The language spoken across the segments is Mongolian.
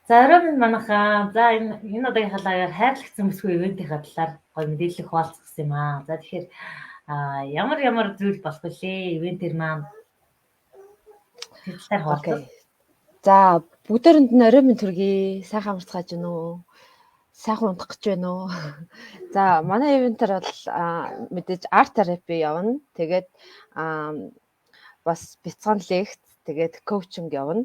За, орой минь манайхаа. За, энэ удаагийнхаа live аар хайрлагдсан бүсгүй event ийнхаа талаар гоё мэдээлэл хуваалцах гэсэн юм аа. За, тэгэхээр ямар ямар зүйл болох вүлээ event ээр маань, тэр талаар хуваалцах. За, бүгдээрэнд нь орой минь төргий. Сайхан амарцгааж байна уу? Сайхан унтах гэж байна уу? За, манай event ээр бол мэдээж art therapy явна. Тэгээд бас бяцхан лекц, тэгээд coaching явна.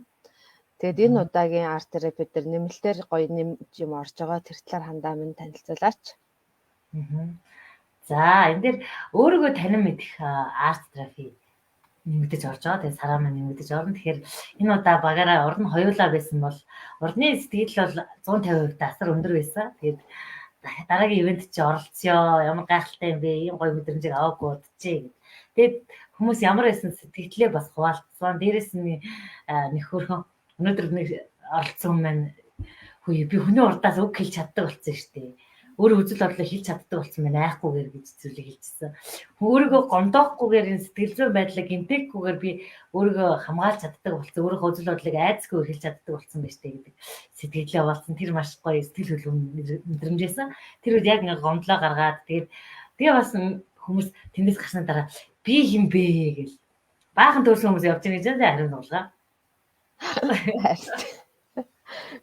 Тэгээд энэ удаагийн art therapy дээр нэмэлтээр гоё нэмж юм орж байгаа. Тэр талаар хандаа минь танилцуулаач. За, энэ дээр өөрийгөө танин мэдэх art therapy нэмэгдэж орж байгаа. Тэгээд сараа маань нэмэгдэж орно. Тэгэхээр энэ удаа багаараа урд нь хоёулаа байсан бол урдны сэтгэл бол 150% асар өндөр байсан. Тэгээд дараагийн event чи оролцъё. Ямар гайхалтай юм бэ? Ийм гоё мэдрэмжийг аваагүй удажээ гэд. Тэгээд хүмүүс ямар байсан сэтгэлээ бас хуваалцсан. Дээрээс нь нэг хөрхөн өнөөдөр нэг оролцсон маань хөөе, би хүний урдаас үг хэлж чаддаг болсон шүү дээ. Өөрөө үзэл бодлоо хэлж чаддаг болсон байна айхгүйгээр гэж зүйлийг хэлчихсэн. Өөрийгөө гомдоохгүйгээр, энэ сэтгэл зүйн байдлыг гэмтээхгүйгээр би өөрийгөө хамгаалж чаддаг болсон. Өөрийнхөө үзэл бодлыг айдасгүй хэлж чаддаг болсон байж тээ гэдэг сэтгэлээ хуваалцсан. Тэр маш гоё сэтгэл хөдлөм мэдрэмжээсэн. Тэр үед яг ингээ гомдлоо гаргаад, тэгээд тэгээ бас хүмүүс тэндээс гарсны дараа би хэн бэ гэл баахан төрсөн хүмүүс явж байгаа гэж байна, харин суулгаа.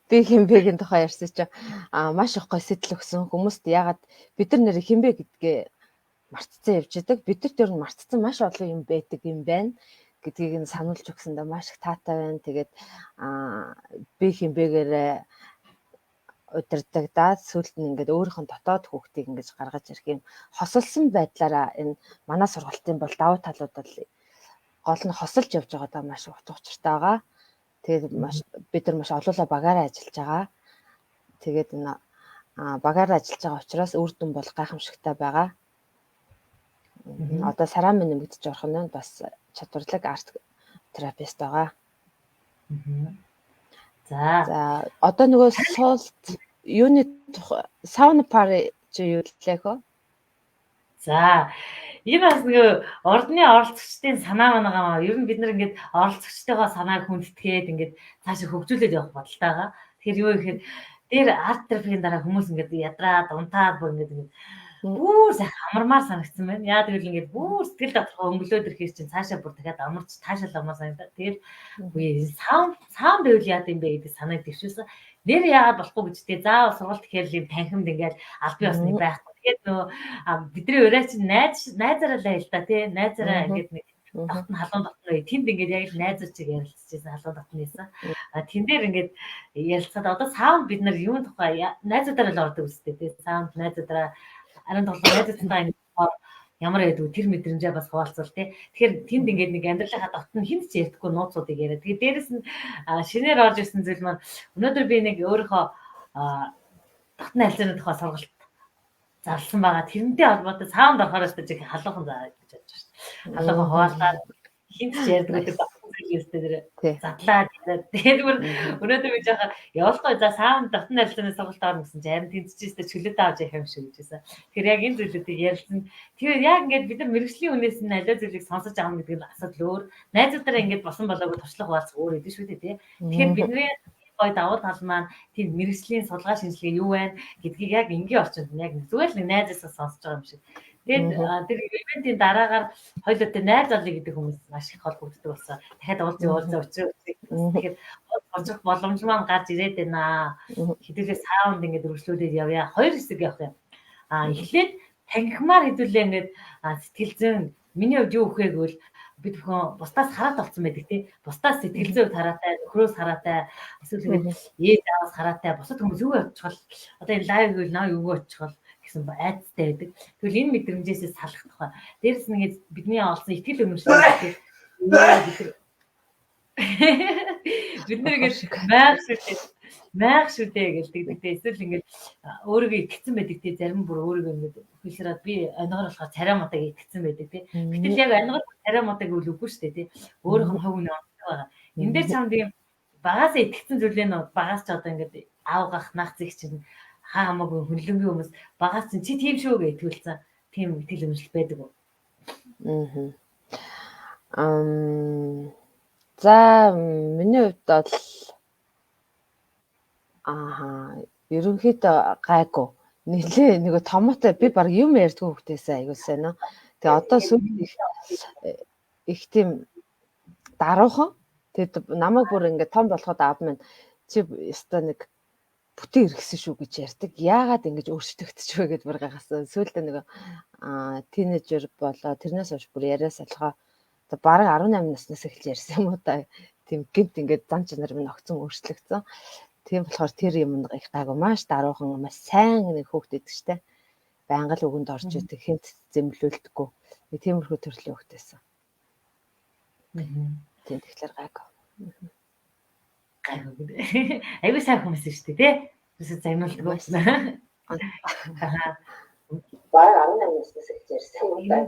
Би хэн бэ-гийн тухай ярьсан чинь маш их гоё сэтгэл өгсөн хүмүүст. Ягаад бид нар нэр хэн бэ гэдгээ мартцсан явж идэг. Бид нар тэр нь мартцсан маш олон юм байдаг юм байна гэдгийг нь сануулж өгсөндөө маш их таатай байна. Тэгээд би хэн бэ-гээрээ удирдагдаад сүүлд нь ингээд өөрийнх нь дотоод хүүхдийг ингэж гаргаж ирэх юм хосолсон байдлаараа энэ манай сургалтын бол давуу талууд бол гол нь хосолж явж байгаа даа маш утга учиртай байгаа. Тэгээд маш бид нар маш олоолаа багаараа ажиллаж байгаа. Тэгээд энэ багаараа ажиллаж байгаа учраас үр дүн бол гайхамшигтай байгаа. Одоо сараа минь нэмэгдэж орох нь бас чадварлаг art therapist байгаа. За. За, одоо нөгөө суулт юуны sauna party чи юу лээ хөө? За, энэ бас нөгөө ордны оролцогчдын санаа манайгаа, ер нь бид нар ингээд оролцогчтойгоо санааг хүндэтгээд ингээд цаашаа хөгжүүлээд явах бодолтой байгаа. Тэгэхээр юу гэхээр дээр art therapy ийн дараа хүмүүс ингээд ядраад унтаад бүр ингээд бүр сайхан амармаар санагдсан байна. Яа гэвэл ингээд бүр сэтгэл доторхоо өнгөлөөд ирэхээс чинь цаашаа бүр дахиад амарч таашаал амаар санагдаад. Тэгээд үгүй, саун байвал яад юм бэ гэдэг санааг дэвшүүлсэн. Нэр яагаад болохгүй гэж тэгээ заавал сургалт гэхээр юм танхимд ингээд албан ёсны байхгүй. Тэгээд нөгөө бидний ураа чинь найз найзаараа л байл та, тий, найзаараа ингээд нэг дотн халуун дотн үе тэнд ингээд яг л найзууд чиг ярилцчихсан, халуун дотн байсан. А тэн дээр ингээд ярилцаад одоо саунд бид нар юун тухай найзуудаараа л ордог үстэй, тий, саунд найзуудаараа 17 найзуудтайгаа ингээд ямар байдгүй, тэр мэдрэмжээ бас хуваалцвал, тий. Тэгэхээр тэнд ингээд нэг амьдралынхаа дотн хүнд ч ярьдаггүй нууцуудыг яриа. Тэгээд дээрэс нь шинээр орж ирсэн зүйл маань өнөөдөр би нэг өөрийнхөө дотны харилцааны тухай сургалт зарласан байгаа. Тэрнтэй холбоотой саунд орохоор ч жиг халуухан заа гэж бодож байна шүү дээ. Халуухан хуваалцаад хүнд ч ярьдаг тэр дотн зүйлээстэй тэр задлаад яриад. Тэгээд бүр өнөөдөр би жоохон явуулахгүй, за, саунд дотны харилцааны сургалт орно гэсэн чинь харин тэнцэж өстэй чөлөөтэй авч явах юм шиг гэж байсан. Тэгэхээр яг энэ зүйлүүдийг ярилцсан. Тэгэхээр яг ингээд бид нар мэргэжлийн хүнээс нь аливаа зүйлийг сонсож авах гэдэг нь асуудал өөр. Найзуудаараа ингээд босон болоогүй туршлага хуваалцах өөр гэдэг шүү дээ, тий. Тэгэхээр бидний гой давуу тал маань тийм мэргэжлийн судалгаа шинжилгээ юу байна гэдгийг яг энгийн орчинд яг зүгээр л нэг найзаасаа сонсож байгаа юм шиг. Тэгээд тэр event ийн дараагаар хоёулаа найз олъё гэдэг хүмүүс маш их холбогддог болсон. Дахиад уулзъя, уулзаа, учраа. Тэгэхээр очих боломж маань гарч ирээд байна. Хэдүүлээ саунд ингээд үргэлжлүүлээд явъя. Хоёр хэсэг явах юм. А эхлээд танхимаар хэдүүлээ ингээд сэтгэл зүйн, миний хувьд юу өгөхээ гэвэл бид бүхэн бусдаас хараад болсон байдаг, тий. Бусдаас сэтгэл зүйн хараатай, нөхрөөс хараатай, эсвэл ингээд ээж ааваас хараатай, бусад хүмүүс юу очихол, одоо энэ live гэвэл наа юу очихол гэсэн айдастай байдаг. Тэгвэл энэ мэдрэмжээсээ салах тухай. Дээрээс нь ингээд бидний олсон итгэл үнэмшил бид нар ингээд байг шүү дээ. Байг шүү дээ гэж тэгдэг. Эсвэл ингээд өөрийгөө итгэцэн байдаг, тий. Зарим бүр өөрийгөө ингээд хэлсэрээд би онигор болохоор царай муутай итгэцэн байдаг, тий. Гэтэл яг онигор царай муутай гэвэл үгүй шүү дээ, тий. Өөрийнх нь хувь үнэ онцлог байгаа. Энэ дээр чамд ийм багасаа итгэцэн зүйлээ нөө багаас ч одоо ингээд аавгах нах зэг чинь хаа хамаагүй хөнлөнгийн хүмүүс багаас чинь чи тийм шүү гэж итгүүлсэн тийм итгэл үнэмшил байдаг уу? Аа. Ам за, миний хувьд бол Ааха. Ерөнхийдөө гайгүй. Нилээ нөгөө томоотой би баг юм ярьдгүй хөлтөөсөө аягүй сайн аа. Тэгээ одоо сүүлд их тийм даруухан. Тэгэд намайг бүр ингээд том болоход аав минь чи ёстой нэг бүтэн эргэсэн шүү гэж ярьдаг. Яагаад ингэж өөрчлөгдөж вэ гэд бүр гайхасан. Сүүлдээ нөгөө тинейжер болоо тэрнээс хойш бүр яриа салгаа одоо бараг 18 наснаас эхэлж ярьсан юм уу та. Тийм гинт ингээд зан чанар минь огцон өөрчлөгдсөн. Тийм болохоор тэр юм их гайгүй маш даруухан маш сайн нэг хөөхт идэг штэ. Байнга л үгэнд орж идэг, хинт зэмлүүлдэггүй. Нэг тиймэрхүү төрлийн хөөхт байсан. Тийм тэгэхээр гайгүй. Гайгүй гэдэг. Айгүй сайн хүмүүс шүү дээ, тий? Юусе загнуулдаггүй. Аа. Бараг 18 наснаас эхэлж ярьсан юм да.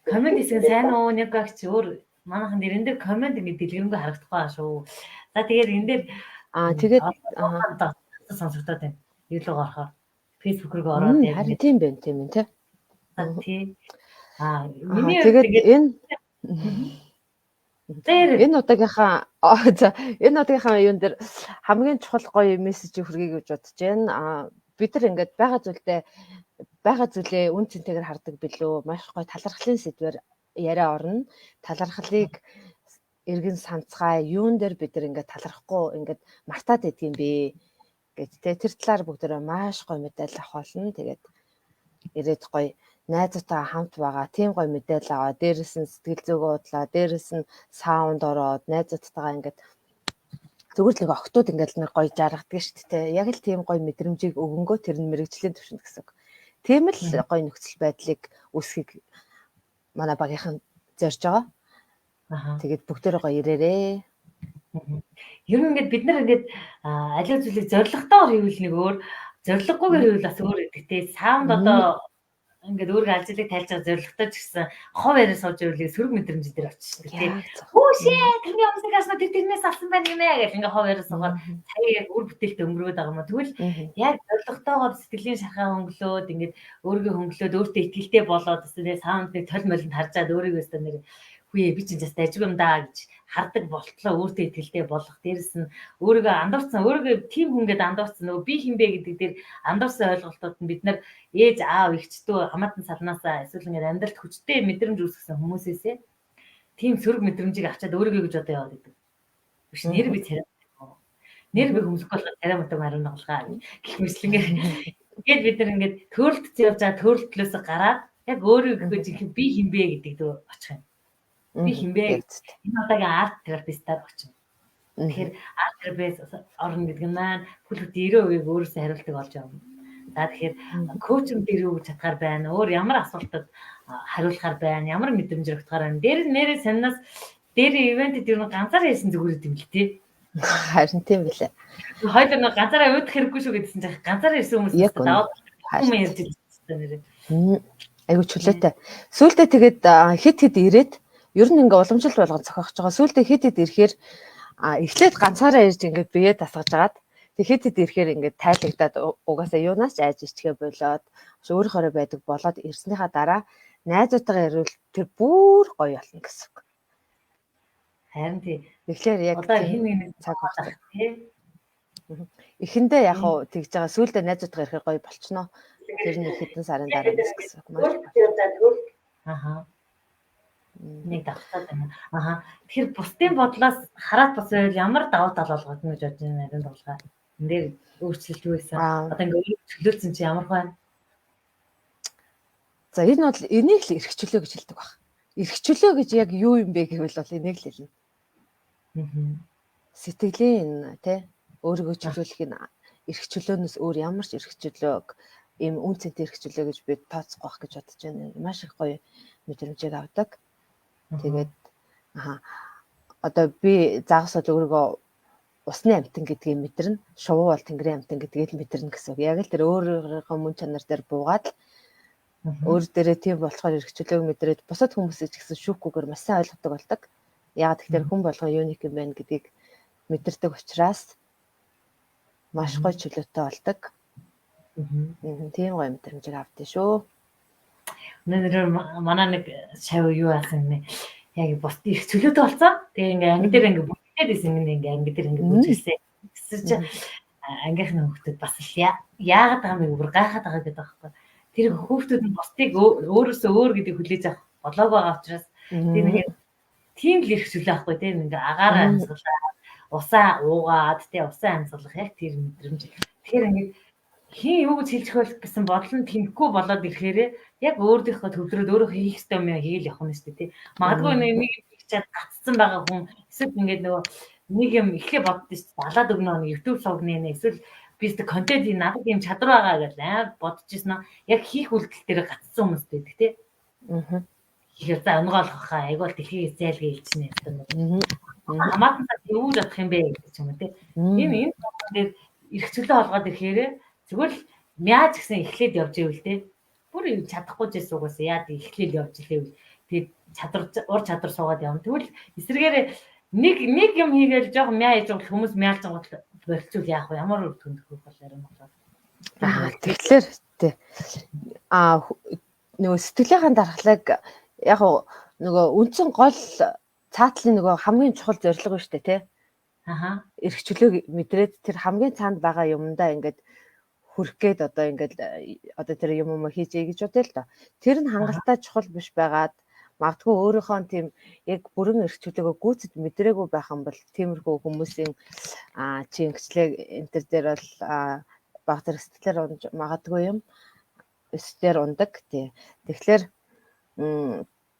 Коммент хэсэг нь сайн уу? Нэг агч өөр манайхан дэр энэ дээр коммент ингэ дэлгэрэнгүй харагдахгүй байгаа шүү. За тэгээд энэ дээр тэгээд сонсогдоод байна. Юу л орохоор Facebook руу ороод яг харин тийм байна, тийм ээ, тий. Тий. Миний тэгээд энэ энэ удаагийнхаа за энэ удаагийнхаа юун дээр хамгийн чухал гоё мессежийг хүргэе гэж бодож байна. Бид нар ингээд байгаа зүйлдээ байгаа зүйлээ үн цэнтэйгээр хардаг билүү? Маш гоё талархлын сэдвээр яриа орно. Талархлыг эргэн санацгаая. Юун дээр бид нар ингээд талархахгүй ингээд мартаад идэх юм бэ гэж тэ тэр талаар бүгдээрээ маш гоё мэдээлэл авах болно. Тэгээд ирээд гоё найзуудтайгаа хамт байгаа тийм гоё мэдээлэл аваа. Дээрээс нь сэтгэл зүйн удлаа, дээрээс нь саунд ороод найзуудтайгаа ингээд зүгээр л нэг октод ингээд нэг гоё жаргадаг шүү дээ. Яг л тийм гоё мэдрэмжийг өгөнгөө тэр нь мэрэгжлийн төвшөнд гэсэн үг. Тийм л гоё нөхцөл байдлыг үүсхийг манай багийнхан зорж байгаа. Тэгээд бүгдээрээ гоё ирээрээ. Ер нь ингээд бид нар ингээд аливаа зүйлийг зорилготойгоор хийвэл нэг өөр, зорилгогүйгээр хийвэл бас өөр гэдэг те. Саунд одоо ингээд өөрийгөө аль зүйлийг тайлж байгаа зорилготой ч гэсэн хов яриа сууж ивэл сөрөг мэдрэмж дээр очиж те. Хүүшээ тэрний өмсөг асна тэр тэрнээс авсан байна гинэ гэх ингээд хов яриа суугаад сая яг үр бүтээлтэй өнгөрөөд байгаа юм. Тэгвэл яг зорилготойгоор сэтгэлийн шархаа хөнгөлөөд ингээд өөрийгөө хөнгөлөөд өөртөө итгэлтэй болоод бас те саундыг тол молонд харжаад өөрийгөө өстө нэр хүүе би чинь just дажгүй юм даа гэж хардаг болтлоо өөртөө итгэлтэй болох. Дээрэс нь өөрийгөө андуурсан, өөрийгөө тийм хүн гэдээ андуурсан нөгөө би хин бэ гэдэг дээр андуурсан ойлголтууд нь бид нар ээж аав эгчдүү хамаатан салнаасаа эсвэл ингээд амьдралд хүчтэй мэдрэмж үүсгэсэн хүмүүсээсээ тийм сөрөг мэдрэмжийг авчиад өөрийгөө гэж одоо яваад идэг. Биш нэр би царай нэр би хөмсөх болгоо царай мутаг марин тоглохаа гэх мэтлэнгээр ингээд бид нар ингээд төөрөлдсөн явж байгаа төөрөлдлөөс гараад яг өөрийгөө жинхэнэ би хин бэ гэдэг дөө очих юм. Би хин бэ? Энэ удаагийн арт терапистаар очино. Тэгэхээр арт терапист орно гэдэг нь маань бүл бүтэн 90% өөрөөсөө хариултыг олж явна. За тэгэхээр коучинг дээр юу гэж чадхаар байна? Өөр ямар асуултад хариулахаар байна? Ямар мэдрэмж өгөхаар байна? Дээр нь нэрээ санаас дээр ивентэд ер нь ганцаараа хийсэн зүгээр юм л тий. Харин тийм билээ. Хоёул нэг ганцаараа уудах хэрэггүй шүү гэдсэн чинь ганцаараа ирсэн хүмүүс даваад юм ярьж байсан нэрээ. Айгу чөлөөтэй. Сүүлдээ тэгээд хэд хэд ирээд ер нь ингээ уламжлалт болгон зохиогч байгаа. Сүүлдээ хэд хэд ирэхээр эхлээд ганцаараа ирж ингээд бие дасгаж агаад тэг хэд хэд ирэхээр ингээд тайлагдаад угаасаа юунаас ч айж ичгээ болоод өөрийнхоороо байдаг болоод ирснийхаа дараа найзуудтайгаа ирвэл тэр бүр гоё болно гэсэн үг. Харин тий. Тэгэхээр яг одоо хин нэг цаг хугацаа тий. Эхэндээ яг уу тэгж байгаа. Сүүлдээ найзуудтайгаа ирэхээр гоё болчихноо. Тэр нэг хэдэн сарын дараа гэсэн үг. Аха. Нэг давтаад байна. Аха. Тэгэхээр бусдын бодлоос хараад бас байвал ямар давуу тал болгоод гэж бодож байна нарийн дулгаа. Энд дээр өөрчлөлт юу байсан? Одоо ингээ чөлөөлсөн чи ямар байна? За энэ бол энийг л эрх чөлөө гэж хэлдэг баг. Эрх чөлөө гэж яг юу юм бэ гэвэл бол энийг л хэлнэ. Сэтгэлийн тий өөрийгөө чөлөөлөх нь эрх чөлөөнөөс өөр ямар ч эрх чөлөөг ийм үн цэнтэй эрх чөлөө гэж би тооцохгүй байх гэж бодож байна. Маш их гоё мэдрэмжийг авдаг. Тэгээд одоо би загас бол өөрийгөө усны амьтан гэдгийг мэдэрнэ. Шувуу бол тэнгэрийн амьтан гэдгийг л мэдэрнэ гэсэн үг. Яг л тэр өөрийнхөө мөн чанар дээр буугаад л өөр дээрээ тийм болохоор эрх чөлөөг мэдрээд бусад хүмүүсийг ч гэсэн шүүхгүйгээр маш сайн ойлгодог болдог. Яг тэгэхээр хүн болгон юуник юм байна гэдгийг мэдэрдэг учраас маш гоё чөлөөтэй болдог. Тийм гоё мэдрэмжийг авдээ шүү. Өнөөдөр манай нэг шав юу яасан гинэ. Яг бус их чөлөөтэй болсон. Тэгээ ингээ анги дээр ингээ бүгдээд исэн гинэ ингээ анги дээр ингээ бүжгэлсэн. Гэсэн чи Ангийнхны хүүхдүүд бас л яагаад байгаа юм бэ, бүр гайхаад байгаа гэдэг байхгүй. Тэр хүүхдүүд нь бусдыг өөрөөсөө өөр гэдгийг хүлээж авах болоог байгаа учраас тэр нэг тийм л эрх чөлөө ахгүй тийм ингээ агаар амьсгалаа, усаа уугаад тий усаа амьсгалах яг тэр мэдрэмж. Тэгэхээр ингээд хин юу гэж хэлж хөл гэсэн бодол нь тэмхгүй болоод ирэхээрээ яг өөрийнхөө төвлөрөөд өөрөө хийх ёстой юм хийгээл явах нь шүү дээ тий. Магадгүй нэг юм чад гацсан байгаа хүн эсвэл ингээд нөгөө нэг юм эхлээ боддоо шүү дээ. Далаад өгнө нэг YouTube сувг нэ эсвэл би өөртөө контент хийн, надад ийм чадвар байгаа гэж амар бодож ирсэн нь яг хийх үйлдэл дээр гацсан хүмүүс байдаг тий. Аа. Тэгэхээр за онгойлгох хаа айгуул дэлхийг зайлгээ хэлчихнэ юм. Хамаатан цаас юу гэж бодох юм бэ гэж юм тий. Энэ дээр эрх чөлөө олгоод ирэхээр зүгээр л мяаж гэсэн эхлээд явж ивэл тий. Бүр юм чадахгүй ч гэсэн угаасаа яад эхлээл явж илээвэл тэгээд чадвар ур чадвар суугаад явна. Тэгвэл эсрэгээрээ нэг юм хийгээл жоохон мяа хийж байгаа хүмүүс мяалж байгаа болцвол яах вэ? Ямар үр дүнд хүрэх бол ярих болоо. Тэгэхээр тий. Нөгөө сэтгэлийнхаа дархлааг яг нөгөө үндсэн гол цаатлын нөгөө хамгийн чухал зорилго шүү дээ тий. Аха. Эрх чөлөөг мэдрээд тэр хамгийн цаанд байгаа юмдаа ингээд хүрэх гээд одоо ингээд одоо тэр юм юм хийж гэж бодъё л доо. Тэр нь хангалттай чухал биш байгаад магадгүй өөрийнхөө тийм яг бүрэн эрх чөлөөгөө гүйцэд мэдрээгүй байх юм бол тиймэрхүү хүмүүсийн чи ингэчлээ энэ төр дээр бол баг зэрэг сэтгэлээр унж магадгүй юм өсдөр ундаг тий. Тэгэхээр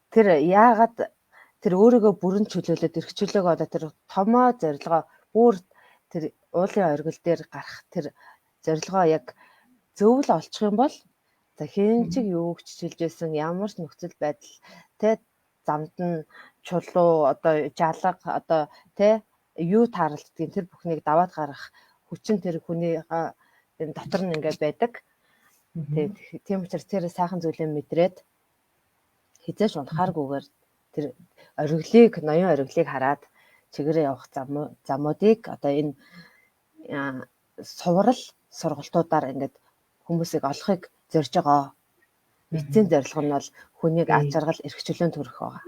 тэр яагаад тэр өөрийгөө бүрэн чөлөөлөд эрх чөлөөгөө одоо тэр томоо зорилгоо бүр тэр уулын оргил дээр гарах тэр зорилгоо яг зөв л олчих юм бол за хэн чиг юу хичээлжсэн ямар ч нөхцөл байдал тэ замд нь чулуу одоо жалга одоо тэ юу таарлдгийг тэр бүхнийг даваад гаргах хүчин тэр хүний энэ дотор нь ингээд байдаг. Тийм учраас тэр сайхан зүйлээ мэдрээд хизээш унахааргүйгээр тэр ориглыг ноён ориглыг хараад чигээрээ явах замуудыг одоо энэ суврал сургалтуудаар ингээд хүмүүсийг олохыг зорж байгаа. Эцсийн зорилго нь бол хүнийг аж аргал эрх чөлөөнд хүргэх байгаа.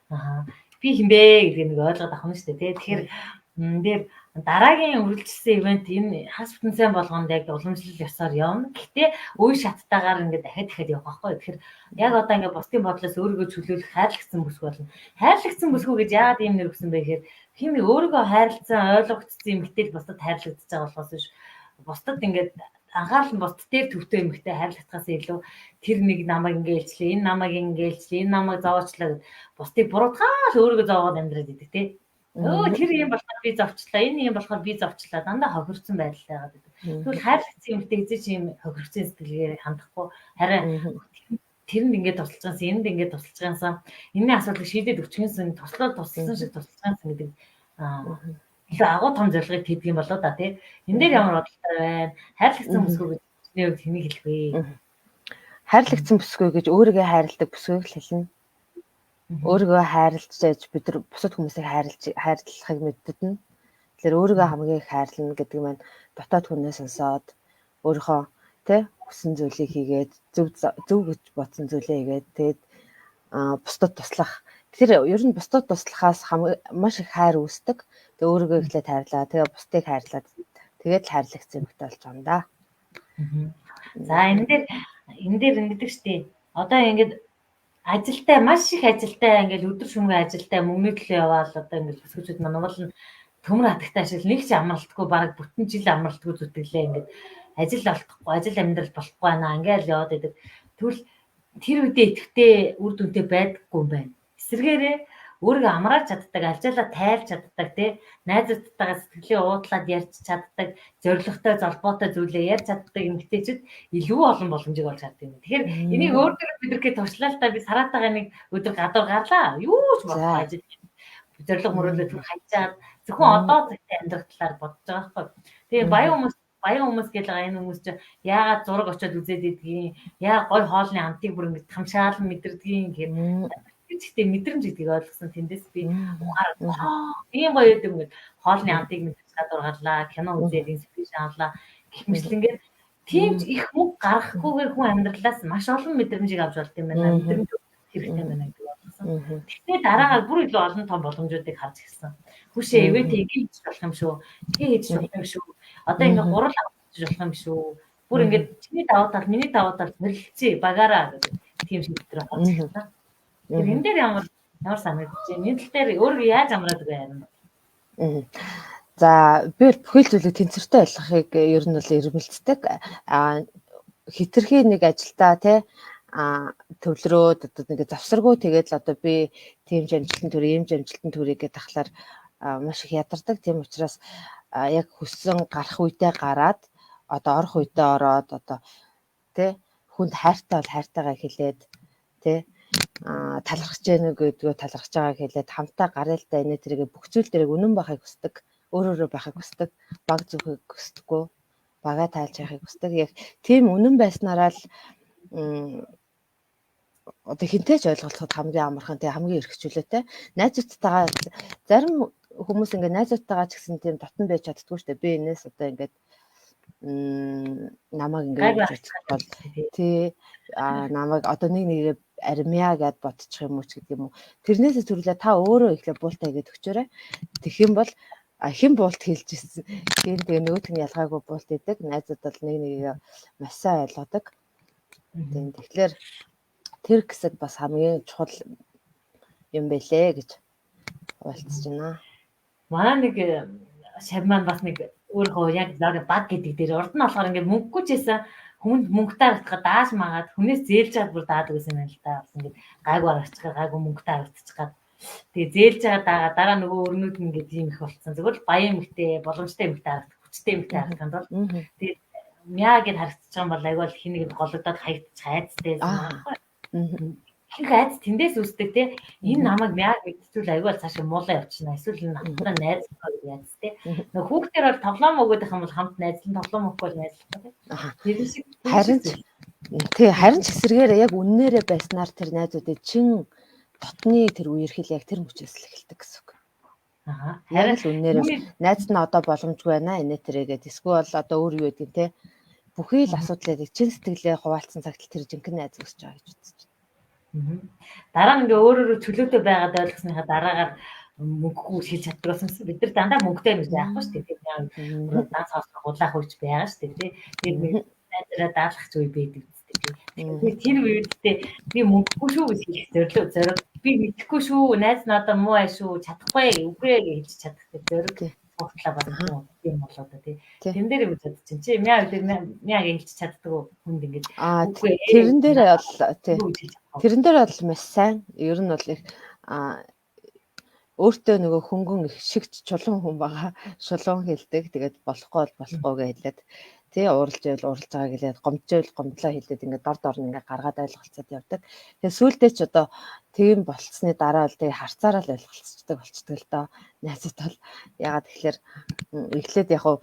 Аа. Би хинбэ гэдгийг нэг ойлгоод авах юм шүү дээ, тий. Тэгэхээр дээр дараагийн үргэлжилсэн ивент энэ хас бүтэн сайн болгонд яг уламжлал ёсоор явна. Гэхдээ үе шаттайгаар ингээд дахиад дахиад явах байхгүй. Тэгэхээр яг одоо ингээд бусдын бодлоос өөрийгөө чөлөөлөх хайрлагдсан бүсгүй болно. Хайрлагдсан бүсгүй гэж яагаад ийм нэр өгсөн бэ гэхээр хин нэг өөрийгөө хайрлцсан, ойлгогдсон эмэгтэй л бусдад хайрлагдаж байгаа болохоос биш. Бусдад ингээд анхаарал нь бусд дээр төвтэй эмэгтэй хайрлагдахаас илүү тэр нэг намайг ингээ хэлчлээ, энэ намайг ингээ хэлчлээ, энэ намайг зовоочлаа гэд бусдыг буруутгаал өөрийгөө зовоогоод амьдраад идэг тий. Өө тэр юм болохоор би зовчлаа, энэ юм болохоор би зовчлаа. Дандаа хохирцсон байдалтай байгаад байдаг. Тэгвэл хайрлагдсан эмэгтэй хэзээ ч юм хохирцсон сэтгэлгээр хандахгүй харин тэрэнд ингээд тусалж байгаас энд ингээд тусалж байгаас энэний асуудлыг шийдээд өгчихсэн туслаад тусалсан шиг тусалж байгаас гэдэг илүү агуу том зорилгыг тэдэг юм болоо да тий. Энэ дээр ямар бодолтой байна? Хайрлагдсан бүсгүй гэж чиний хувьд хэнийг хэлэх вэ? Хайрлагдсан бүсгүй гэж өөрийгөө хайрладаг бүсгүйг л хэлнэ. Өөрийгөө хайрлаж байж бид нар бусад хүмүүсийг хайрлахыг мэддэгнэ. Тэгэхээр өөрийгөө хамгийн их хайрлана гэдэг маань дотоод хүнээ сонсоод өөрийнхөө тий хүссэн зүйлийг хийгээд зөв гэж бодсон зүйлээ хийгээд тэгээд бусдад туслах. Тэр ер нь бусдад туслахаас маш их хайр үүсдэг. Тэгээ өөрийгөө эхлээд хайрлаа. Тэгээ бусдыг хайрлаад тэгээд л хайрлагдсан юмтай болж байгаа юм да. За энэ дээр ингэдэг штеп. Одоо ингээд ажилтай маш их ажилтай ингээд өдөр шөнөгүй ажилтай мөнгөний төлөө яваал одоо ингээд бүсгүүчүүд маань уул нь төмөр хатагтай ашиг нэг ч амралтгүй бараг бүтэн жил амралтгүй зүтгэлээ ингээд ажил олдохгүй ажил амьдрал болохгүй байна ингээд яваад идэг. Тэгвэл тэр үедээ идэвхтэй үр дүнтэй байдаггүй юм байна. Эсвэргээрээ өөрийгөө амрааж чаддаг, алжаалаа тайлж чаддаг тий найзуудтайгаа сэтгэлээ уудлаад ярьж чаддаг, зоригтой, золбоотой зүйлээ ярьж чаддаг эмэгтэйчүүд илүү олон боломжийг олж чаддаг юм. Тэгэхээр энийг өөр дээр бид нар туршлаа л та би сараатайгаа нэг өдөр гадуур гарлаа. Юу ч болохгүй ажил зориг мөрөөлөө түр хаяжаад зөвхөн одоо цагт амьдрах талаар бодож байгаа байхгүй. Тэгээ баян хүмүүс гэж байгаа энэ хүмүүс чинь яагаад зураг очиод үзээд идэгин, яа гой хоолны амтыг бүр ингэж тамшаалан мэдэрдгийн гэх гэхдээ мэдрэмж гэдгийг ойлгосон. Тэндээс би ийм гоё юм гээд хоолны амтыг мэдэрч гадуур гарлаа, кино үзээд инспирэшн авлаа гэх мэтлэнгээр тийм ч их мөнгө гаргахгүйгээр хүн амьдралаас маш олон мэдрэмжийг авч болд юм байна. Мэдрэмж хэрэгтэй байна гэдэг ойлгосон. Тэгтээ дараагаар бүр илүү олон том боломжуудыг харж ирсэн. Хүүшээ ивент ингэ хийж болох юм шүү. Тэгээ хийж болох юм шүү. Одоо ингээд гурал авчих болох юм шүү. Бүр ингээд чиний давуу тал, миний давуу тал солилцъё багаараа гэдэг тийм шийдвэр гарч ирсэн. Тэр энэ дээр ямар ямар санагдаж байна? Энэ тал дээр өөрөө яаж амраад байна? За би бүхэл зүйлийг тэнцвэртэй ойлгохыг ер нь бол эрмэлздэг. Хитрхи нэг ажилдаа те төвлөрөөд одоо нэг завсаргүй тэгээд л одоо би тийм амжилтанд хүрээ, ийм амжилтанд хүрээ гэдэг тахлаар маш их ядардаг. Тийм учраас яг хүссэн гарах үедээ гараад одоо орох үедээ ороод одоо тэ хүнд хайртай бол хайртайгаа хэлээд тэ талархаж гэнэ гэдгөө талархаж байгааг хэлээд хамтаа гараалтай инээ тэргээ бүх зүйл дээрээ үнэн байхыг хүсдэг, өөр өөрөө байхыг хүсдэг, баг зүхийг хүсдэггүй, багаа тайлж яхахыг хүсдэг. Яг тийм үнэн байснараа л одоо хинтэй ч ойлголцоход хамгийн амархан тэгээ хамгийн эрхчлөөтэй. Найзуудтайгаа зарим хүмүүс ингээд найзуудтайгаа ч гэсэн тийм дотн байж чаддгүй шүү дээ. Би энэс одоо ингээд намайг ингээд гэж бол тий намайг одоо нэг нэгээ армиа гэд бодчих юм уу ч гэдэг юм уу. Тэрнээсээ төрөлөө та өөрөө эхлээ буултаа гэдэг өчөөрэй. Тэгэх юм бол хэн буулт хэлж ирсэн. Тийм тэгээ нөгөөх нь ялгаагүй буулт идэг. Найзууд бол нэг нэгээ маш сайн ойлгодог. Тийм тэгэхээр тэр хэсэг бас хамгийн чухал юм бэлээ гэж хуваалцаж байна. Манай нэг шав маань бас нэг өөрийнхөө яг баг гэдэг дээр урд нь болохоор ингээд мөнгөгүй ч байсан хүнд мөнгөтэй харагдахад дааш магаад хүнээс зээлж чад бүр даадаг гэсэн юм л та. Бас ингээд гайгүй харагдчих, гайгүй мөнгөтэй харагдчих гад. Тэгээ зээлж байгаа даага дараа нөгөө өрнүүд нь ингээд ийм их болцсон. Зүгээр л баян эмэгтэй, боломжтой эмэгтэй харагдах, хүчтэй эмэгтэй харагдах бол тэгээ мяа гэд харагдчих юм бол айгүй л хин нэг гологдоод хаягдчих айцтай байсан байхгүй. Их айц тэндээс үүсдэг те. Энэ намайг мяа мэдчихвэл айгүй бол цаашаа муулаа явчихна. Эсвэл энэ надтай найз гэдэг айц те. Нөгөө хүүхдээр бол тоглоом өгөөд их юм бол хамт найзлан тоглоом өгөхгүй бол найзлахгүй те. Тэр шиг харин тий харин ч эсэргээр яг үннээрээ байснаар тэр найзуудыг чин дотны тэр үерхэл яг тэр мөчөөс л эхэлдэг гэсэн үг. Аа. Харин л үннээрээ найз нь одоо боломжгүй байна инээ тэрээгээд эсвэл бол одоо өөр юу гэдгийг те бүхий л асуудлыг чин сэтгэлээ хуваалцсан цагт тэр жинхэнэ найз өсөж байгаа гэж үзэж байна. Дараа нь ингээ өөр өөрө чөлөөтэй байгаад ойлгосныхаа дараагаар мөнгөгүй шилж чаддаг болсон. Бид нар дандаа мөнгөтэй юм яахгүй шүү дээ. Тэр дан сонсох гулаах үеч байгаа шүү дээ. Тэр нэг найзаараа даалгах үе байдаг үстэй. Тэгэхээр тэр үедээ би мөнгөгүй шүү гэж хэлэх зорилго зориг би мэдэхгүй шүү найз надад муу ай шүү чадахгүй үгүй гэж хэлж чадах тэр зориг цогцлаа бас юм болоо да тий. Тэн дээр юм бодож чинь чи мяа дээр мяа гэж хэлж чаддаг хүнд ингэж тэрэн дээр бол тий. Тэрэн дээр бол маш сайн. Ер нь бол их өөртөө нөгөө хөнгөн их шигч чулуун хүн байгаа. Шулуун хэлдэг. Тэгээд болохгүй бол болохгүй гэж хэлээд тий ууралж байвал ууралж байгаа гэлээд гомдж байвал гомдлоо хэлээд ингээд дор дор нь ингээд гаргаад ойлголцоод явдаг. Тэгээд сүүлдээ ч одоо тийм болцсны дараа л тэгээ харцаараа л ойлголцдог болчдөг л доо. Найзууд бол ягаад тэгэхээр эхлээд яг хуу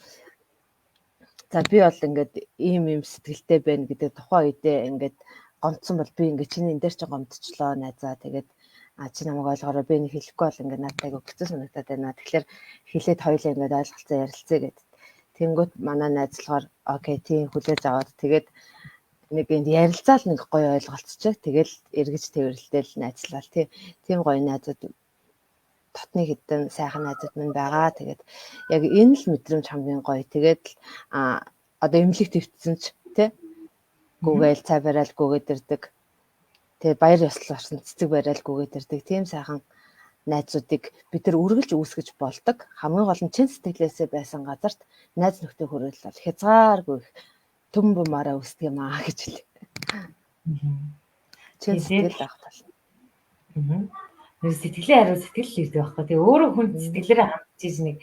за би бол ингээд ийм ийм сэтгэлтэй байна гэдэг тухайн үедээ ингээд гомдсон бол би ингээд чиний энэ дээр чинь гомдчихлоо найзаа тэгээд чи намайг ойлгоорой би нэг хэлэхгүй бол ингээд надад айгүй хэцүү санагдаад байна. Тэгэхээр хэлээд хоёулаа ингээд ойлголцоо ярилцъя гэд. Тэнгүүт манай найз болохоор окей тийм хүлээж аваад тэгээд нэг энд ярилцаал нэг гоё ойлголцчих. Тэгэл эргэж тэрвэрлтэл найзлал тий. Тийм гоё найзууд дотны хэдэн сайхан найзууд минь байгаа. Тэгээд яг энэ л мэдрэмж хамгийн гоё. Тэгээд одоо эмнэлэг твтсэн ч тий гүгээл цай барайл гүгээд ирдэг. Тэгээ баяр ёслол орсон цэцэг барайл гүгээд ирдэг. Тийм сайхан найзуудыг бид нар үргэлж үүсгэж болдог. Хамгийн гол нь чин сэтгэлээсээ байсан газарт найз нөхдөд хүрэл бол хязгааргүй их төм бумаараа өсдөг юм аа гэж хэлээ. Чин сэтгэл авах тал. Нэр сэтгэлийн хариу сэтгэл л ирдэг байхгүй. Тэгээ өөрөө хүн сэтгэлээрээ хандж нэг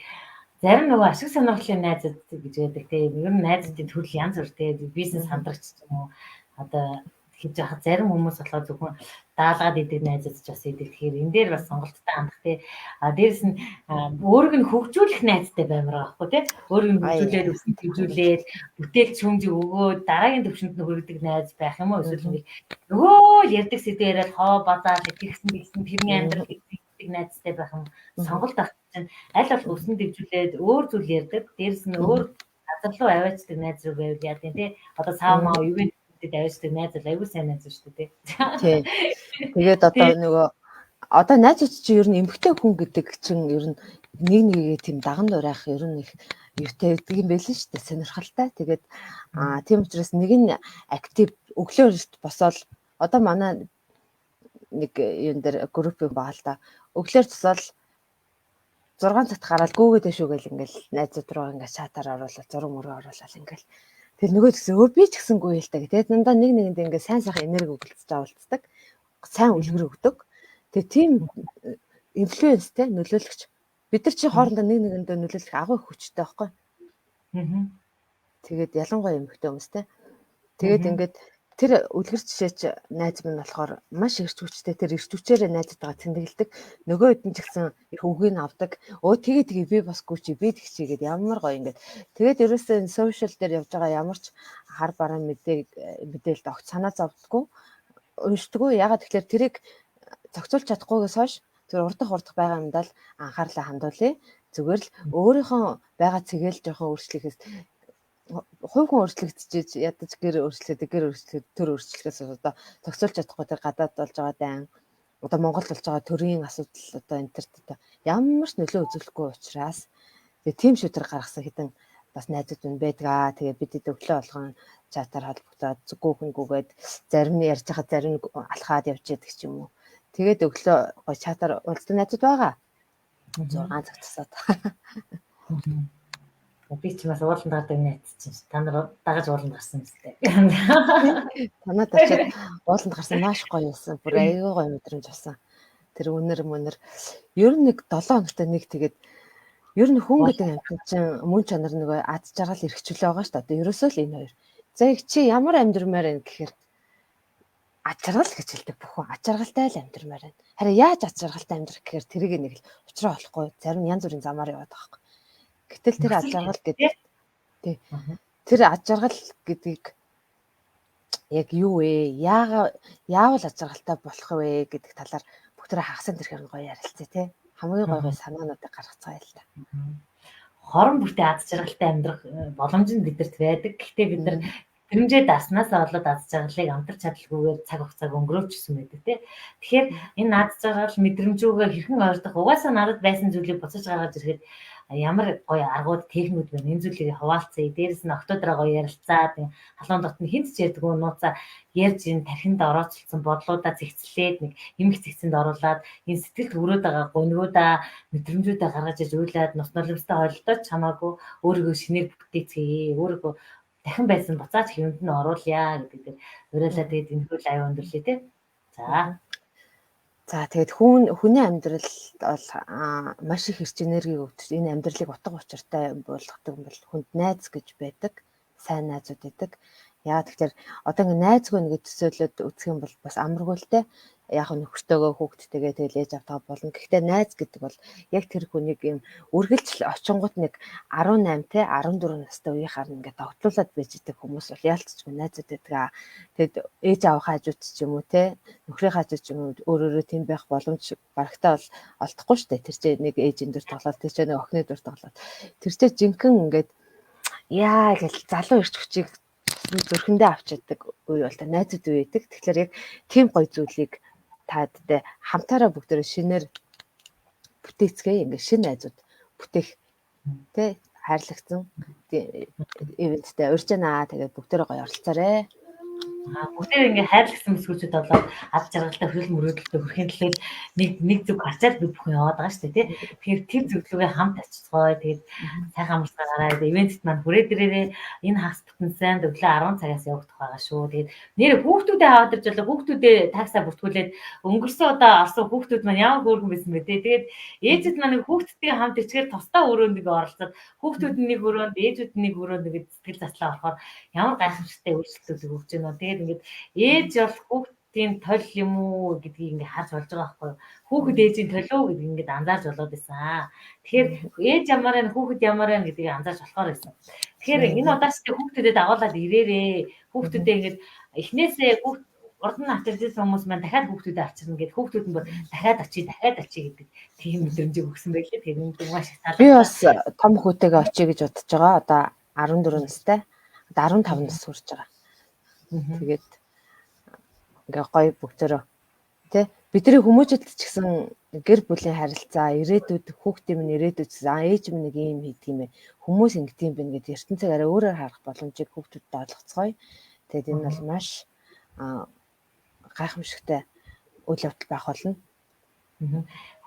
зарим нөгөө ашиг сонирхлын найзууд гэж байдаг тийм. Ер нь найзуудын төрөл янз бүр тийм. Бизнес хамтрагч ч юм уу одоо хийж байхад зарим хүмүүс болохоор зөвхөн даалгаад идэг найзууд ч бас идэг. Тэгэхээр энэ дээр бас сонголттой хандах тий. А дээрэс нь өөрийг нь хөгжүүлэх найзтай баймар байгаа байхгүй тий. Өөрийг нь хөгжүүлээд өсөн хөгжүүлээд бүтээл шүүмжийг өгөөд дараагийн төвшөнд нь хүргэдэг найз байх юм уу? Эсвэл нэг нөгөө ярьдаг сэдв яриад хоо базаал тэгсэн тэгсэн тэрний амьдрал гэдэг найзтай байх юм сонголт авах чинь аль болох өсөн дэвжүүлээд өөр зүйл ярьдаг. Дээрэс нь өөр газар руу аваачдаг найз руу байвал яа гэв тий. Одоо сав маа юу гэдэг аваачдаг найз бол аягүй сайн найз шүү дээ тий. Тэгээд одоо нөгөө одоо найзууд чинь ер нь эмгтэй хүн гэдэг чинь ер нь нэг нэгээ тийм даган дурайх ер нь их юутай байдаг юм байл нь шүү дээ, сонирхолтой. Тэгээд тийм учраас нэг нь актив өглөө босоод одоо манай нэг юун дээр групп байгаа л да. Өглөөр тусаал 6 цагт гараад гүүгээд шүү гэл ингээл найзууд руу ингээд чатаар оруулаад зураг мөрөө оруулаад ингээл тэр нөгөө гэсэн өө би ч гэсэн гүй л та. Тэгээд дандаа нэг нэгэнд ингээд сайн сайхан энерги өгөлцөж авалцдаг. Сайн үлгэр өгдөг. Тэгээд тийм инфлюенстэй нөлөөлөгч. Бид нар чи хоорондоо нэг нэгэндээ нөлөөлөх агуу хүчтэй байхгүй. Тэгээд ялангуяа эмэгтэй хүмүүстэй. Тэгээд ингээд тэр үлгэр жишээч найз минь болохоор маш эрч хүчтэй, тэр эрч хүчээрээ найзтайгаа тэмдэглэдэг. Нөгөө хэд нь ч гэсэн их үгийг авдаг. Өө тэгээ тэгээ би бас гүчи би тэгчи гээд ямар гоё ингээд. Тэгээд ерөөсөө энэ сошиал дээр явж байгаа ямар ч хар бараан мэдээлэлд огт санаа зовдгоо, уншдаггүй. Ягаад тэгэхээр тэрийг зохицуулж чадахгүйгээс хойш тэр урдах байгаа юмдаа л анхаарлаа хандуулъя. Зүгээр л өөрийнхөө байгаа цэгээл жоохон өөрчлөхөөс хувь хүн өөрчлөгдөж ядаж гэр өөрчлөлт гэр өөрчлөлт төр өөрчлөхөөс одоо зохицуулж чадахгүй тэр гадаад болж байгаа дайн одоо Монголд болж байгаа төрийн асуудал одоо энэ тэрт одоо ямар ч нөлөө үзүүлэхгүй учраас тэгээ тийм шийдвэр гаргасан хэдэн бас найзууд нь байдаг. Тэгээ бид өглөө болгон чатаар холбогдоод гүүхэн гүгээд зарим нь ярьж байхад зарим нь алхаад явж яадаг ч юм уу. Тэгээд өглөө гой чатаар уулзсан найзууд байгаа. 6 цаг тусаад. Би ч бас ууланд гардаг найз чинь та нар дагаж ууланд гарсан юм зү. Танад очиад ууланд гарсан маш гоё байсан. Бүр аягүй гоё мэдрэмж авсан. Тэр үнэр мөнөр ер нь нэг 7 хоногт нэг тэгээд ер нь хүн гэдэг амьтан чинь мөн чанар нөгөө ад жаргал эрхчлөө байгаа шүү дээ. Одоо ерөөсөө л энэ хоёр. За их чи ямар амьдрмаар байна гэхээр ад жаргал гэж хэлдэг бүх хүн. Ад жаргалтай л амьдрмаар байна. Харин яаж ад жаргалтай амьдрах гэхээр тэрийг нэг л учраа олохгүй зарим янз бүрийн замаар яваад байгаа байхгүй. Гэтэл тэр ад жаргал гэдэг тий. Тэр ад жаргал гэдгийг яг юу вэ? Яагаад ад жаргалтай болох вэ гэдэг талаар бүгдээ хагасан тэрхээр гоё ярилцъя тий. Хамгийн гоё гоё санаануудыг гаргацгаая л та. Хорон бүртээ ад жаргалтай амьдрах боломж нь бидэрт байдаг. Гэхдээ бид нар дэрэмжээ даснасаа болоод аз жаргалыг амтарч чадалгүйгээр цаг хугацааг өнгөрөөлчихсөн байдаг тий. Тэгэхээр энэ аз жаргал мэдрэмжүүгээ хэрхэн ойртох угаасаа надад байсан зүйлийг буцаж гаргаж ирэхэд ямар гоё аргууд техникүүд байна. Энэ зүйлийг хуваалцъя. Дээрээс нь октодроо гоё ярилцаад халуун дотны хинт ч ярьдгүй нууцаа ярьж энэ тархинд орооцолцсон бодлуудаа зэгцлээд нэг эмх зэгцэнд оруулаад энэ сэтгэлд өрөөд байгаа гонигуудаа мэдрэмжүүдээ гаргаж иж уйлаад нус нулимстай холилдоод чамаагүй өөрийгөө шинээр бүтээцгээе. Өөрийгөө дахин байсан буцаач хэвэнд нь оруулъя гэдэг дээр уриалаа. Тэгээд энэ хөл аюу өндөрлөө тий. За. За тэгээд хүний амьдрал бол маш их эрч энергийг өгдөг. Энэ амьдралыг утга учиртай болгодог юм бол хүнд найз гэж байдаг. Сайн найзууд байдаг. Яагаад тэгэхээр одоо ингэ найзгүй нэг төсөөлөд үзэх юм бол бас амаргүй л те. Яг нөхөртөөгөө хүүхдтэйгээ тэгэл ээж автаа болно. Гэхдээ найз гэдэг бол яг тэр хүнийг юм үргэлжил очингууд нэг 18 те 14 настай үеийнхаар ингээд тогтлуулад байж идэг хүмүүс бол яалтчгүй найзууд байдаг. Тэгэд ээж аавынхаа хажууд ч юм уу те нөхрийн хажууд ч юм уу өөр өөрөө тийм байх боломж барагтаа бол олдохгүй шүү дээ. Тэр чинь нэг ээжийн дүр тоглоод тэр чинь нэг охины дүр тоглоод тэр чинь жинхэнэ ингээд яа гэл залуу ирч хүчийг зүрхэндээ авчиадаг үе бол та найзууд үе байдаг. Тэгэхээр яг тийм гоё зүйлийг таадтай хамтаараа бүгдээрээ шинээр бүтээцгээе. Ингээ шинэ найзууд бүтээх тэ хайрлагдсан ивенттэй урьж байна. Тэгээд бүгдээрээ гоё оролцоорой. Бүгдээр ингээ хайрлагдсан бүсгүүчүүд болоод ад жаргалтай хөрөл мөрөөдөлтөй хүрэхин төлөө нэг зүг гарчаад бид бүхэн яваад байгаа шүү дээ тий. Тэгэхээр тэр зөвлөгөө хамт очицгоё. Тэгээд сайхан амарцгаарай. Ивентэд маань хүрээд ирээрээ энэ хагас бүтэн сайн өглөө 10 цагаас явагдах байгаа шүү. Тэгээд нэр хүүхдүүдээ аваад ирж болоо хүүхдүүдээ таксаа бүртгүүлээд өнгөрсөн удаа орсон хүүхдүүд маань ямар хөөрхөн байсан бэ тий. Тэгээд ээжүүд маань хүүхдтэйгээ хамт ичгээр тусдаа өрөөнд ингээ оролцоод хүүхдүүд нь нэг өрөөнд ээжүүд нь нэг өрөөнд ингээ сэтгэл заслаа орохоор ямар гайхамшигтай өөрчлөлтүүд өгч байна. Тэгээд ингээд ээж бол хүүхдийн толь юм уу гэдгийг ингээд харж болж байгаа байхгүй юу. Хүүхэд ээжийн толь уу гэдгийг ингээд анзаарч болоод байсан. Тэгэхээр ээж ямар байна, хүүхэд ямар байна гэдгийг анзаарч болохоор байсан. Тэгэхээр энэ удаач хүүхдүүдэд дагуулад ирээрээ. Хүүхдүүдээ ингээд эхнээсээ хүүхд урд нь авчирч ирсэн хүмүүс маань дахиад хүүхдүүдэд авчирна гэд хүүхдүүд нь бүр дахиад очие, дахиад очие гэдэг тийм мэдрэмжийг өгсөн байлээ. Тэр нь маш их таалагдсан. Би бас том хүүтэйгээ очие гэж бодож байгаа. Одоо 14 настай. Одоо 15 нас хүрч байгаа. Тэгээд ингээ гоё бүгдээрөө тий Бидний хүмүүжүүлэлт ч гэсэн гэр бүлийн харилцаа, ирээдүйд хүүхдийн минь ирээдүйд ээж минь нэг ийм хийдэг юм бэ. Хүмүүс ингэдэг юм байна гэдээ ертөнцийг арай өөрөөр харах боломжийг хүүхдүүдэд олгоцгоё. Тэгээд энэ бол маш гайхамшигтай үйл явдал байх болно.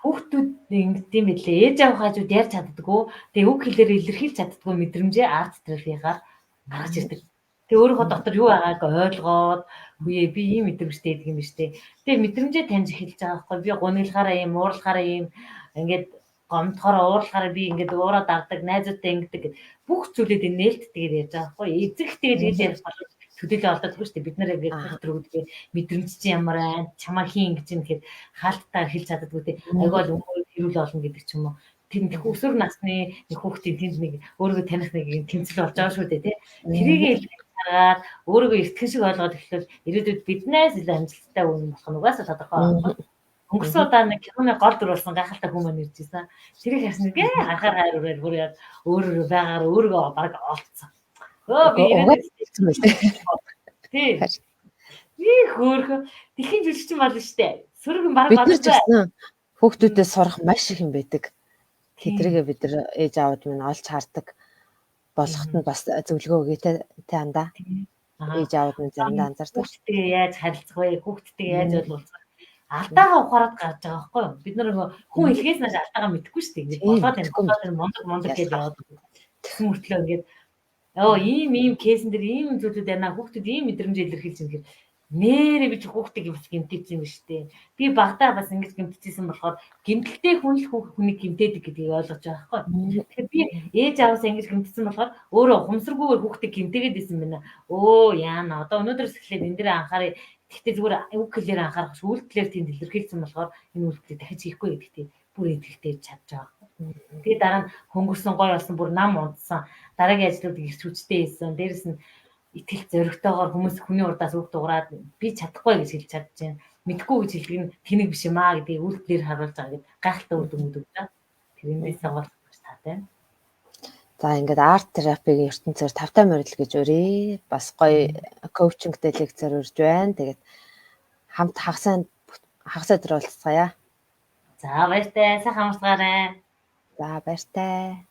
Хүүхдүүд ингэдэг юм билээ. Ээж аав хажууд ярьж чаддаггүй. Тэгээ үг хэлээр илэрхийлж чаддаггүй мэдрэмжээ арт терапигаар гаргаж ирдэг. Тэгээ өөрийнхөө дотор юу байгааг ойлгоод үе би ийм мэдрэмжтэй гэдэг юм биш үү. Тэгээ мэдрэмжээ таньж эхэлж байгаа байхгүй. Би гуниглахаараа ийм, уурлахаараа ийм, ингээд гомдохоор уурлахаараа би ингээд уураа дардаг, найзуудтай ингэдэг бүх зүйлүүд нээлттэйгээр ярьж байгаа байхгүй. Эзэгтэйгээр ингэж ярих боломж төдийлөн олдогдгүй шүү дээ. Бид нар ингээд төрөгдгөө мэдрэмж чинь ямар байна, чамаа хийн ингэж юм тэгэхээр хаалттай хэлж чаддаггүй те. Айгүй бол өмөр хэрүүл олно гэдэг ч юм уу. Тэр нэг өсвөр насны нэг хүүхдийн тэнд нэг өөрийгөө таних нэг тэмцэл болж байгаа шүү дээ те. Тэрийг хараад өөрийгөө эртгэн шиг ойлгоод эхлэвэл ирээдүйд биднээс илүү амжилттай үн болох нь угаасаа тодорхой байна. Өнгөрсөн удаа нэг киноны гол дүр болсон гайхалтай хүмүүс маань ирж байсан. Тэрийг харсан нэг харахаар хайр үрээр бүр яг өөрөөрөө байгаагаар өөрийгөө баг олцсон. Өө би ирээдүйд байл тий. Их хөөрхөн дэлхийн жүжигчин болно штэ. Сөргөн баг бид нар ч гэсэн хүүхдүүдээс сурах маш их юм байдаг. Тэдрийгээ бид нар ээж аауд минь олж хардаг болоход нь бас зөвлөгөө өгье те андаа. Ээж аауд минь заримдаа анзаардаг. Хүүхдтэйгээ яаж харилцах вэ? Хүүхдтэйгээ яаж ойлголцох вэ? Алдаагаа ухаарад гарч байгаа байхгүй юу? Бид нар нөгөө хүн хэлхээс нааш алдаагаа мэдэхгүй шүү дээ. Ингээд болоод энэ болоод энэ мундаг мундаг гэж яваад. Тэгсэн мөртлөө ингээд ёо ийм ийм кейсэн дээр ийм зүйлүүд байна. Хүүхдүүд ийм мэдрэмж илэрхийлж юм гэхээр нэрээ би чи хүүхдийг бас гэмтээсэн юм биш үү? Би багтаа бас ингэж гэмтчихсэн болохоор гэмтэлтэй хүн л хүнийг гэмтээдэг гэдгийг ойлгож байгаа байхгүй. Тэгэхээр би ээж ааваас ингэж гэмтсэн болохоор өөрөө ухамсаргүйгээр хүүхдийг гэмтээгээд исэн байна. Өө яана одоо өнөөдрөөс эхлээд энэ дээр анхаарай. Гэхдээ зүгээр үг хэлээр анхаарах ш үйлдэлээр тэнд илэрхийлсэн болохоор энэ үйлдэлийг дахиж хийхгүй гэдэгтээ бүр итгэлтэй чадж байгаа байхгүй. Тэгээ дараа нь хөнгөрсөн гой болсон бүр нам унтсан. Дараагийн ажлуудыг ирч хүчтэй хийсэн. Дээрэс нь итгэл зоригтойгоор хүмүүс хүний урдаас үг дуурайд би чадахгүй гэж хэлж чадж байна. Мэдхгүй гэж хэлдэг нь тэнэг биш юм аа гэдгийг үйлдэлээр харуулж байгаа гэдэг гайхалтай үр дүнгууд өгч байгаа. Тэрнээс сонгох маш таатай. За ингээд арт терапигийн ертөнцөөр тавтай морил гэж өрье. Бас гоё коучингтэй лекцээр урьж байна. Тэгээд хамт хагас өдөр уулзцаая. За баяртай. Сайхан амарцгаарай. За баяртай.